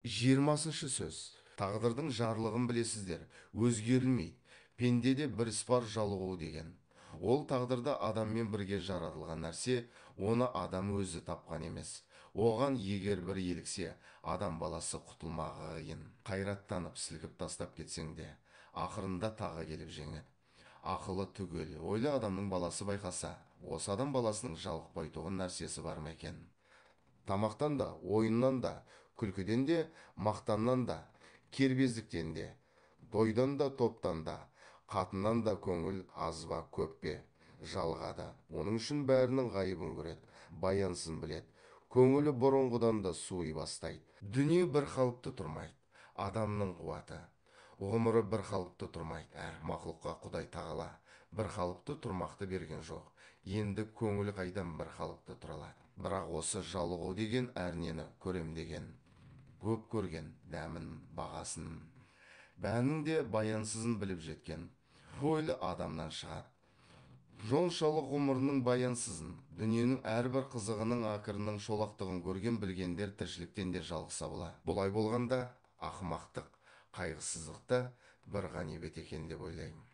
20-шы сөз. Тағдырдың жарлығын білесіздер, өзгерілмейді. Пендеде бір іс бар жалығу деген. Ол тағдырда адаммен бірге жаратылған нәрсе, оны адам өзі тапқан емес. Оған егер бір еліксе, адам баласы құтылмағы қиын. Қайраттанып сілкіп тастап кетсең де, ақырында тағы келіп жеңеді. Ақылы түгел, ойлы адамның баласы байқаса, осы адам баласының жалықпайтұғын нәрсесі бар ма екен? Тамақтан да, ойыннан да, күлкіден де, мақтаннан да, кербездіктен де, дойдан да, топтан да, қатыннан да көңіл аз ба, көп пе, жалығады. Оның үшін бәрінің ғайыбын көреді, баянсын біледі. Көңілі бұрынғыдан да суи бастайды. Дүние бір қалыпты тұрмайды. Адамның қуаты, ғұмыры бір қалыпты тұрмайды. Әр мақұлыққа Құдай тағала бір қалыпты тұрмақты берген жоқ. Енді көңіл қайдан бір қалыпты тұра алады? Бірақ осы жалығу деген әрнені көрем деген, көп көрген, дәмін, бағасын, бәрінің де баянсызын біліп жеткен ойлы адамнан шығады. Жоншалық ғұмырының баянсызын, дүниенің әрбір қызығының ақырының шолақтығын көрген білгендер тіршіліктен де жалықса болады. Бұлай болғанда ақымақтық, қайғысыздық та бір ғанибет екен деп ойлаймын.